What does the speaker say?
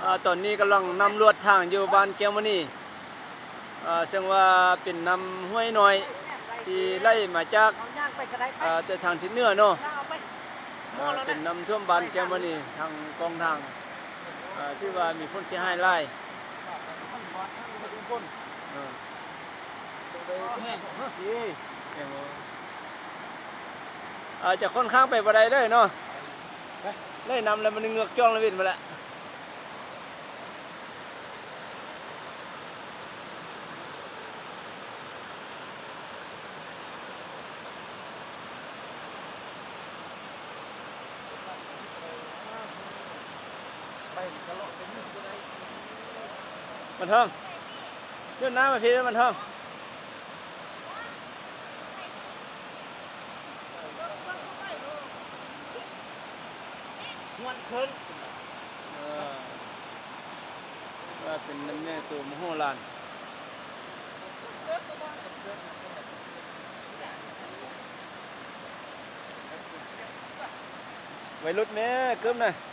ອາ ຕອນນີ້ກຳລັງນຳລວດທາງຢູ່ບ້ານແກ້ວມະນີ ອາ ເຊິ່ງວ່າເປັນນ້ຳຫ້ວຍນ້ອຍທີ່ໄຫຼມາຈາກ ອາ ແຕ່ທາງທິດເໜືອເນາະ ອາ ເປັນນ້ຳຖ້ວມບ້ານແກ້ວມະນີ ທາງກອງທາງ ອາ ຖືວ່າມີຜົນເສຍຫາຍຫຼາຍ. ເອີ ອາດຈະຂ້ອນຂ້າງໄປບໍ່ໄດ້ເລີຍເນາະ ໄຫຼນ້ຳແລ້ວມັນເງືອກຈ້ອງລະເວັນໝົດແຫຼະ. ມັນທອງ ຍົນນ້ຳມາພີ້ມັນທອງ. ເອີ ວ່າເປັນນ້ຳໃຫຍ່ໂຕມະໂຫລານ. ໄວລຸດແມ້ ເກີບນະ.